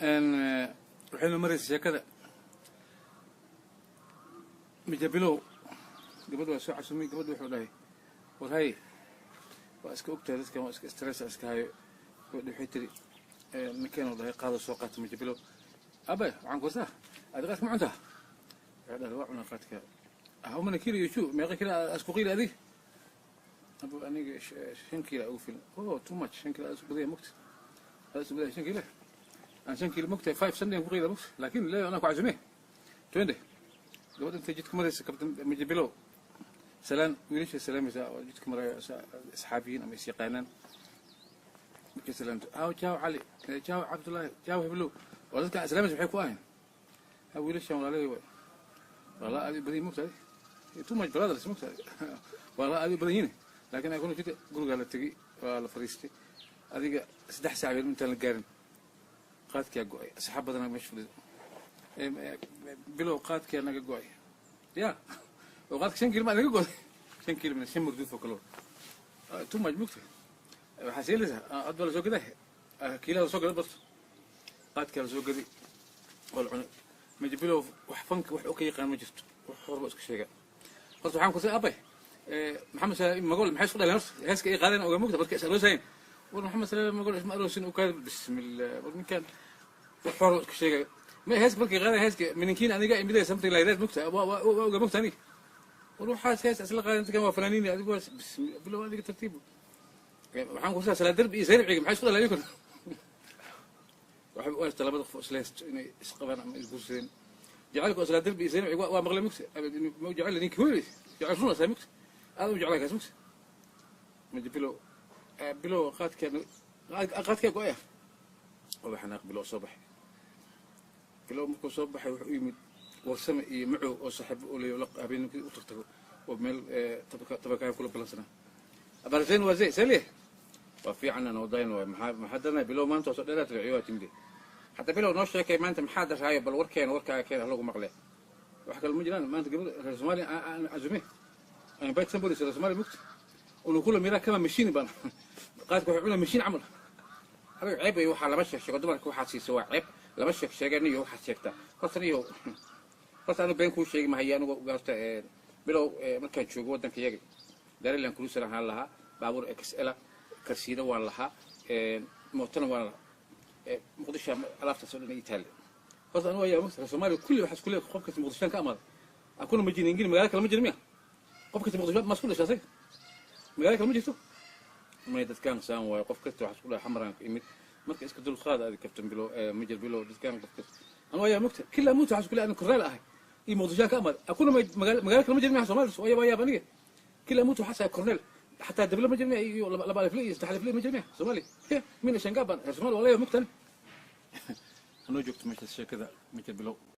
Waxaynu maraysa sheekada Major Bilow. Gabadha waa soo casumay. Gabadha wuxuu dhahay, "War hay, waa iska ogtahay, dadkan waa iska stress iska hayo." Gabadha waxay tiri, ninkeen uu dhahay, "Qaado, soo qaata." Major Bilow, "Abe, waxaan kusaa adi qaadka ma cuntaa?" Waxay dhahay, "Waa cunaa qaadka." "How many kilo you chew? Meeqa kilo isku qiili adig?" "Abu, aniga 5 kiilo ugu filan." "Oh, too much. 5 kiilo isku badaya mugta, isku badaya 5 kiilo. Aan 5 kiilo mugtahay, 5 Sunday ku qiila mugta, laakiin leo anaa ku casume, twende." Gabadha intay jidka maraysa, kabtan Major Bilow salaan wiilasha salaamaysa oo jidka maraya, asxaabiyiin ama is yaqaanaan. Markay salaamto, "Aaw, jaaw Cali, jaaw Cabdullaahi, jaaw Heblow," oo dadka salaamaysa waxay ku ahayn, "Ha, wiilashan walaalahey waay, walaa aad u badan yihin mugtahay, too much brothers mugtahay, walaa aad u badan yihin." Laakiin ay kuna jirta gurigaa la tegey, waa la fariistay. Adiga 3 saac been intaan la gaarin, qaadkiyaa go'ay. Asxaab badanaa meesha fadhido. "Bilow, qaadkiyaa naga go'ay." "Ya, oo qaadka 5 kiilo ma naga go'ay?" 5 kiilo, shan murduuf oo kale, too much mugta. Waxaa seelaysaa ad baa lasoo gaday, kiilaha lasoo gada barto. Qaadkaa lasoo gaday, waa la cunay. Major Bilow wax fanka wax u ka yaqaan ma jirto, wax horba iska sheega. Horta waxaan kusay, abay, Maxamed Salaam Magol maxay isku dhaleen? Horta heeska ay qaadeen oga mugta markay is aroosayen. War Maxamed Salaam Magol isma aroosin u kaada. Bismillah, war ninkan wax horba iska sheegay. Ma heeska markay qaadeen heeska mininkiin aniga imiday, something like that mugta, waa oga mugta aniga. War waxaas hees isla qaadeen, dadkan waa fanaaniin. Adigu waa bismillah. Bilow, adiga tartiib. Waxaan kusaa Salaa Derbi iyo Zaynab Ciige maxay isku dhaleen? Waxay u haystaa labada qof oo isla haysto inay isqabaan ama isguursadeen. Jacaylku Salaa Derbi iyo Zaynab Ciige waa maqlay mugta. Ma jecel ninki hooyay, jecel run asaa mugta, aad u jeclaa kaas mugta. Major Bilow, "Bilow, qaadkaa go'aya." Waba xanaaq Bilow, soo baxay. Bilow markuu soo baxay, wuxuu u yimid Warsame iyo Macow oo saaxiibo oo leeyo habeenkii u tagtago oo meel tabakaaya kula balansanaa. "Abarzayn waa zey saliye, waa fiican wadayn waay. Maxaa darnay Bilow maanta? Waa soo dheeraad riciyo, waa timide hadda. Bilow, noo sheekay maanta, maxaa daraayo? Bal warkeena, warkaaga keen, halagu maqle. Wax kale ma jiraan. Maanta gabadha reer Soomaaliya aan casume. I invite somebody reer Soomaaliya mugta. Unakula miraa kama machine baan qaadka waxay cunaa machine camal. Adiga ceeb ay waxaa lama sheeg sheego. Dumarka waxaad siisa waa ceeb, lama sheeg sheegeen iyo waxaad sheegtaa. Horta niyo, horta anigu been kuu sheegi mahayo. Anigu horta Bilow, markaan joogo waddanka yaga, Daariland Cruiser ahaan lahaa, baabuur XL karsiina waan lahaa, mootona waan lahaa. Muqdisho alaabtaas oo dhan ii taale. Horta anigu ayaa mugta reer Soomaaliya kulli waxaa isku leeyahay qof kasta Muqdishaan ka amaaday. Akuna ma jirin ingili, magaalo kale ma jirin miya? Qof kasta Muqdisho ma isku dhashay asaga? Magaalo kale ma jirto may. Dadkaan saan waayo, qof kasta waxaa isku dhahay xamaraan ka imid. Marka iska dulqaada adi, kabtan Bilow, Major Bilow. Dadkaan qof kasta anigu ayaa mugta kila mugta waxaa isku leeyahay anigu korreel ahay iyo Muqdishaan ka amaaday. Akuna ma magaalo kale ma jirin miya Soomaaliya? Waa yaab aniga. Kila mugta waxaa sahay korneel, xataa dable ma jirin miya? Iyo laba alifle iyo saddex alifle ma jirin miya Soomaaliya? Mina shangaab baan reer Soomaaliya, waa leeyahay mugtan. Hanoo joogto meeshaas sheekada Major Bilow.